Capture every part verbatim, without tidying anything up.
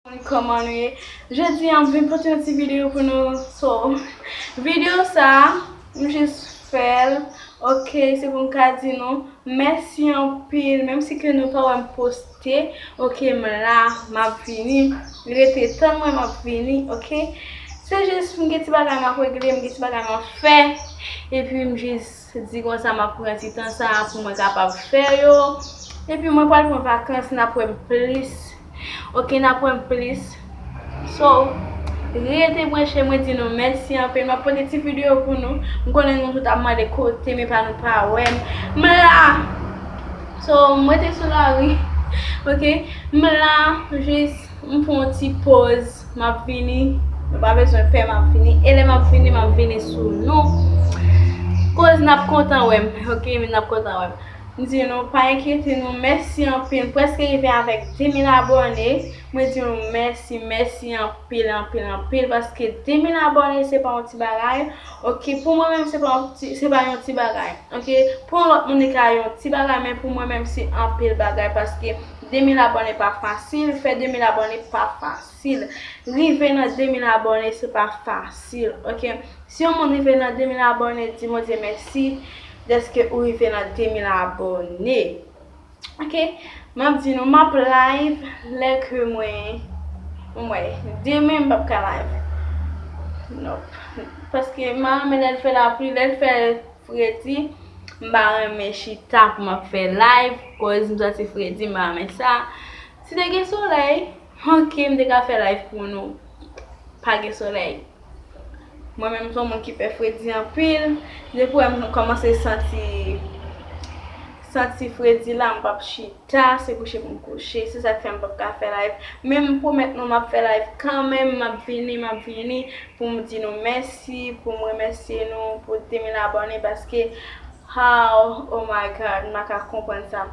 Kòman nou ye? Jodi a m vin pote yon ti videyo pou nou. So, videyo sa, m jis fè l. Ok, se pou m ka di nou mèsi anpil, menm si ke nou pa wè m poste. Ok, m la, m ap vini. Rete tann mwen, m ap vini, ok? Se jis m gen ti bagay m ap regle, m gen ti bagay m ap fè. Epi m jis di konsa m ap pran ti tan sa pou mwen kapab fè yo. Epi mwen pral pran vakans, n ap wè m plis. Ok, n ap wè m plis. So, rete branche, mwen di nou mèsi anpil. M ap pote ti videyo pou nou. M konnen nou tout ap mande kote m, epa nou pa wè m. M la! So, m rete sou lari. Ok, m la, jis m pran yon ti poz. M ap vini. Nou pa bezwen pè, m ap vini. E lè m ap vini, m ap vini sou nou. Koz n ap kontan wè m. Ok, n ap kontan wè m. M di nou, pa enkyete nou, mèsi anpil. M prèske rive avèk de mil abòne. Mwen di nou mèsi, mèsi anpil, anpil, anpil. Paske de mil abòne, se pa yon ti bagay. Ok, pou mwen menm, se pa yon ti, se pa yon ti bagay. Ok, pou yon lòt moun, li ka yon ti bagay, men pou mwen menm, se anpil bagay. Paske de mil abòne pa fasil, fè de mil abòne pa fasil. Rive nan de mil abòne, se pa fasil. Ok, si yon moun rive nan de mil abòne, di Bondye mèsi dèske ou rive nan de mil abòne. Ok, m ap di nou, m ap live lè ke mwen, mwen, demen m p ap ka live. Nope. Paske m pa renmen lè l fè lapli, lè l fè fredi, m pa renmen chita pou m ap fè live, koz m santi fredi, m pa renmen sa. Si te gen solèy, ok, m te ka fè live pou nou. Pa gen solèy. Mwen menm, m se yon moun ki pè fredi anpil. Depi w wè m kòmanse santi, santi fredi la, m p ap chita, se kouche pou m kouche. Se sa k fè m p ap ka fè live. Men m pwomèt nou, m ap fè live kanmenm, m ap vini, m ap vini pou m di nou mèsi, pou m remèsye nou pou de mil abòne, paske, how, oh my God, m pa ka konprann sa.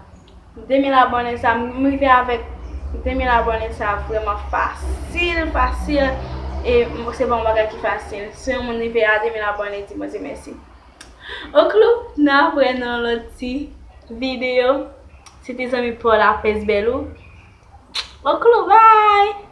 De mil abòne sa, m rive avèk de mil abòne sa vrèman fasil, fasil. E m- se pa yon bagay ki fasil. Si yon moun rive a de mil abòne, di Bondye mèsi. Oklou, n a wè nan lòt ti videyo. Se te zanmi pa w la, Pès Bèlou. Oklou, bye!